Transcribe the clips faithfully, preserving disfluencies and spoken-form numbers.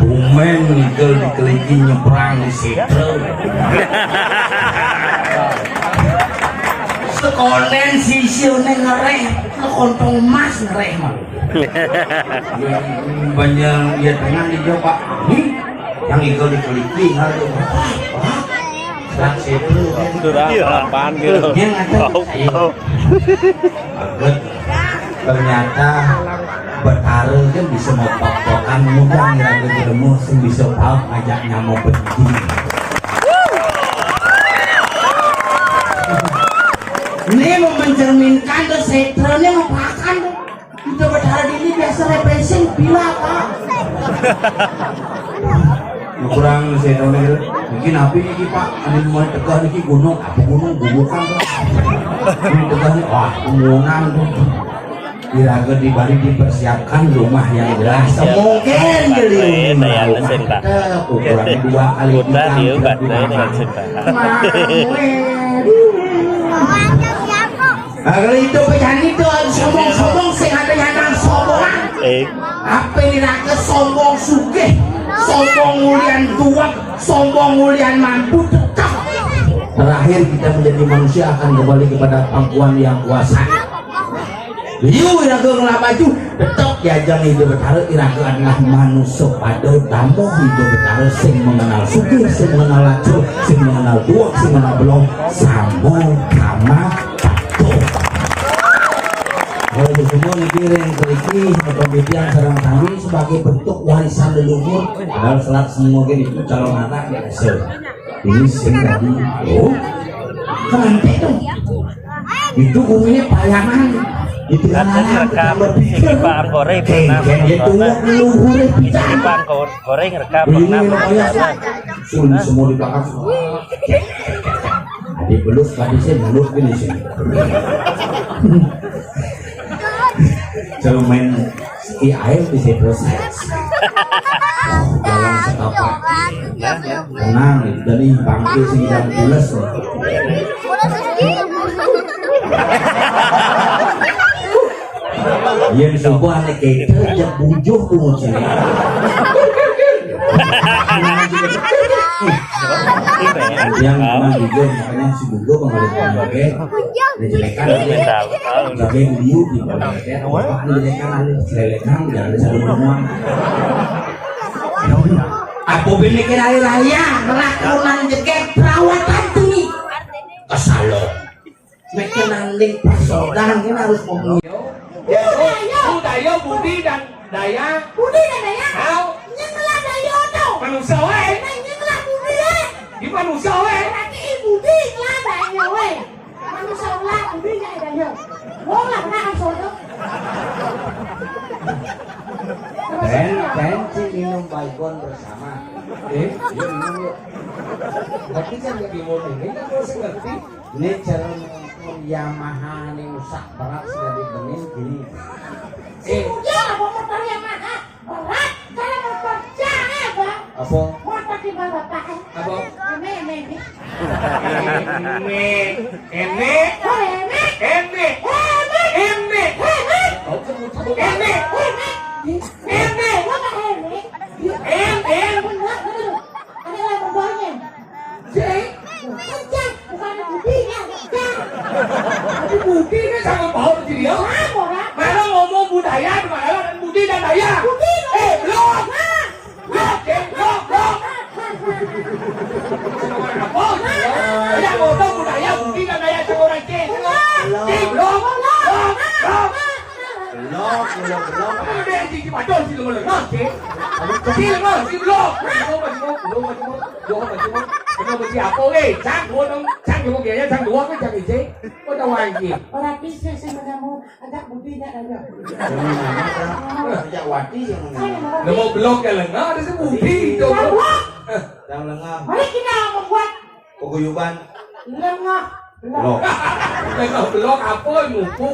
Tumén ngigel di keliki nyebrang di situ. Sekonen si Siune ngeréh, sekontong emas ngeréh mah. Banyak ya tengah di Jawa, Pak. Nih, yang ngigel di keliki, ngeréh. Wah, wah. Selat situ. Iya, apaan gitu? Dia ngatain, ayo. Bagus. Ternyata Betara kan bisa mopok-pokan, mudah ya, gitu, nemu sing bisa paut ngajak nyamuk berdiri. Ini mau mencerminkan tuh setra, ini mau pakan tuh. Kita Betara ini biasa repressing, pila, Pak. Kurang setra gitu. Mungkin apa ini, Pak? Ada mau tegah nih, gunung, apa gunung, gubukan, Pak. Ini tegah nih, wah, gunungan tuh. Iraga dibari dipersiapkan rumah yang jelas. Mungkin geli rumah. Ukuran dua kali tiga, tiga, tiga. Nah, kalau itu pecan itu sombong-sombong sing ada yang sombongan. Eh. Apa iraga sombong sugih, sombong mulian tuak, sombong mulian mampu, tetap. Terakhir kita menjadi manusia akan kembali kepada pangkuan yang kuasa. Liu iraga ngelah maju, tetep diajang Ida Betara, iraga adalah manusa pada, damoh Ida Betara, sing mengenal sugih, sing mengenal lacur, sing mengenal duweg, sing mengenal belong, sama, patuh. Kalau semua niki ring mriki, pemitian sareng sami sebagai bentuk warisan leluhur, padahal selat semua gini itu calon anak biasa. Ini sing tadi, oh, kelantik tuh. Itu umumnya payangan. Itu kan anak tambah pikir. Pak Angkore pernah. Kengkeng dia tuh leluhur pisan. Pak Angkore ngerekam. Ini pernah. Namanya sun semua di belakang. Ada belus tadi sih, mulut gini sih. Kalau main si air di situ. Jalan setapak. Tenang, dari bangke sing jam pules. Yen subuh ane kete, jam tujuh tuh, Cing. Yang memang jujur, makanya si Gugu mengalih pakai. Dijelekan aja. Jadi liu di bawah ya. Dijelekan aja, selelekan, jangan disebut semua. Apa bini kira raya, ngelakukan jeget perawatan tinggi. Kesal lo. Nek nanding persoalan ini harus ngomong. Budaya, budaya, budi dan daya. Budi dan daya. Hau. Nyeng ngelah daya to. Manusia wae. Nek nyeng ngelah budi wae. Di manusia wae. Berarti i budi ngelah daya wae. Manusia ngelah budi ngelah daya. Wong lah kena sono. Ben, ben, Cing, minum Baygon bersama. Eh, yuk minum yuk. Tapi kan lagi mau ini, kan masih ngerti. Ini cara motor Yamaha nih rusak berat sudah dibenerin gini. Eh. Iya, apa motor Yamaha? Berat, kalau motor jangan, Bang. Apa? Motor di bawah, Pak. Apa? Ini, ini, ini. Ini, ini. Oh, ini. Ini. Ini. Ini. Ini. Oh, sebut, sebut. Ini. Ini. Ini. Apa ini? Ini. Benar, benar. Ada lampu bawahnya. Cek. Kencang, bukan budi ya, kencang. Tapi budi ini sama paut jadi ya. Apa, Pak? Mana ngomong budaya, mana budi dan daya. Budi, eh, belum. Nah. Belum, Cek, belum, belum. Sama apa? Yang ngomong budaya, budi dan daya sama orang Cek. Belum. Cek, belum. Belum, belum. Belum, belum, belum. Apa ada yang sisi padahal sih, belum, belum, Cek. Sih, belum, sih, belum. Belum, belum, belum, belum, belum. Belum, belum, belum. Belum, belum, apa, weh? Cang, gua dong, Cang, gua kayaknya Cang doang, Cang, Cek. Gua tahu aja. Berarti saya, saya mau Ajak budi jak aja. Ajak wati yang mana? Nemu blok ya, Leng. Nah, ada si budi itu. Yang blok. Eh. Yang lengah. Mari kita membuat paguyuban. Lengah blok. Blok. Lengah blok apa, mupu?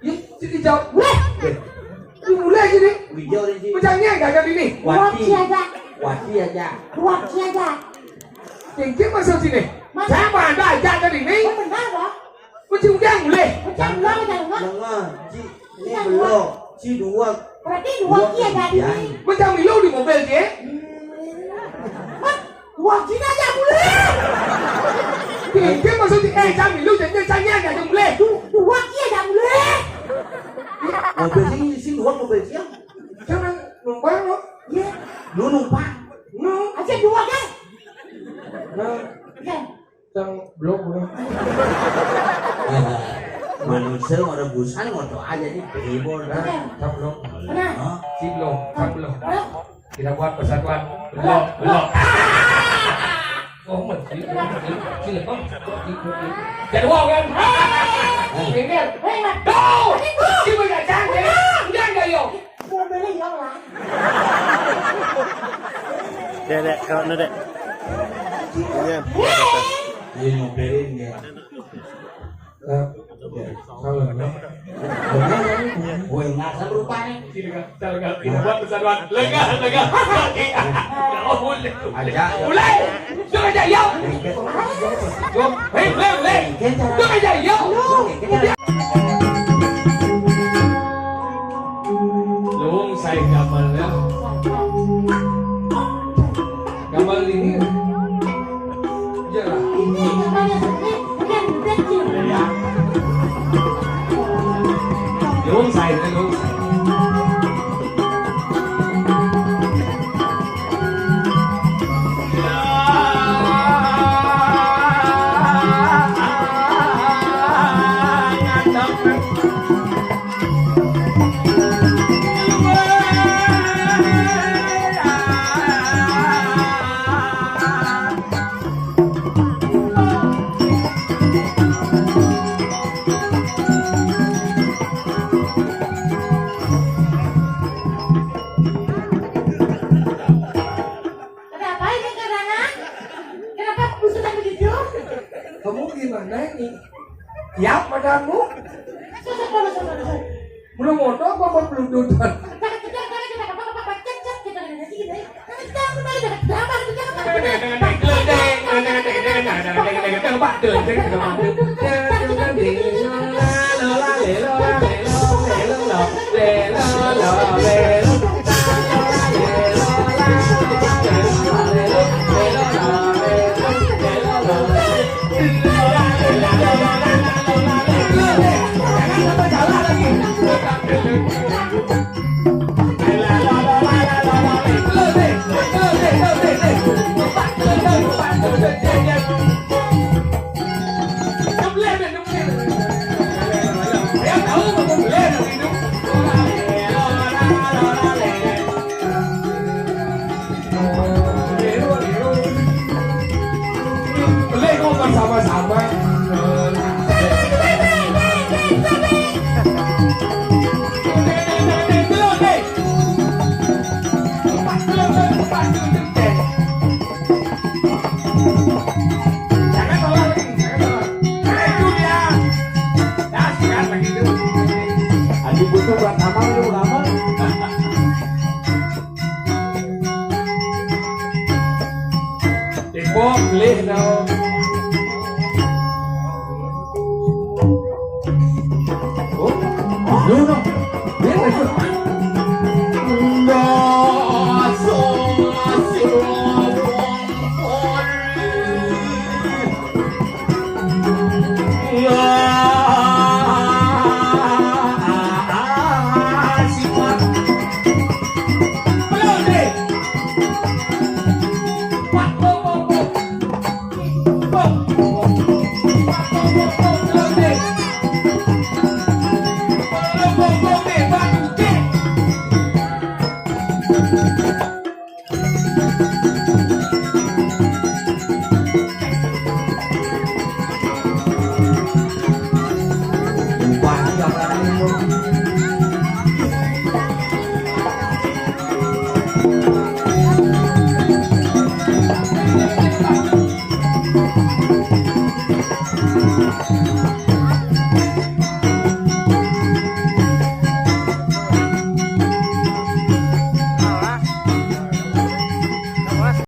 Ya, sini jauh. Weh. Eh. Ini mulai sini. Hijau di sini. Macamnya gak ada ini. Wati. Wati aja. Wati aja. Wati aja. Cincin masuk sini. Masuk. Saya mana ada ajak tadi ini? Oh, benar, Bang. Macam udah mulai. Macam udah, macam udah. Lengah, ci, ini belum, ci dua. Berarti dua kia jadi. Macam milu di mobil, ci. Cang milu, janji cang nya, jangan boleh. Duh, duh, iya, jangan boleh. Mobil sih, sih, dua mobil sih. Jangan numpang, lo. Iya. Lu numpang. Nu. Aja dua, kan? Nah. Iya. Cang blok, udah. Manusia orang busan, ngoto aja nih, bebol, dah. Iya. Cang blok. Nah. Hah? Si blok, cang blok. Hah? Kita buat persatuan. Belok, belok. Oh, masih. Sini, Bang. Jadi, wow, kan? Minggir. Tuh! Si bocah cantik. Udah nggak, yo? Mau beli, yo, lah. Dek, dek, kalau nu, dek. Iya. Iya, mau beli, ya. Eh, ya, salah, ya. Gue ngasal rupanya. Sini, Kak. Salah, Kak. Kita buat persatuan. Lega, lega. Oh, boleh. Aja. Mulai. Jom aja, yo. Jom. Hei, mulai, mulai. Jom aja, yo. Lung, saya gambar, ya. Gambar ini. Iya lah. Ini gambarnya, ini bukan kecil. Iya. Lung, saya, lung, saya. Kenapa ini karangan? Kenapa berusukan begitu? Kamu gimana ini? Siap badanmu? Sosok, sosok, sosok, sosok. Belum motor apa buat peludutan? Kita, kita, kita, kita, apa, apa, apa, cek, cek, kita, kita, kita, kita, kita, kita, kita, kita, kita, Boleh ngomong sama-sama. Jangan tolak lagi, jangan tolak. Nah, itu dia. Nah, sikat lagi itu. Aji butuh buat amal, lu amal. Tembok, beli, no.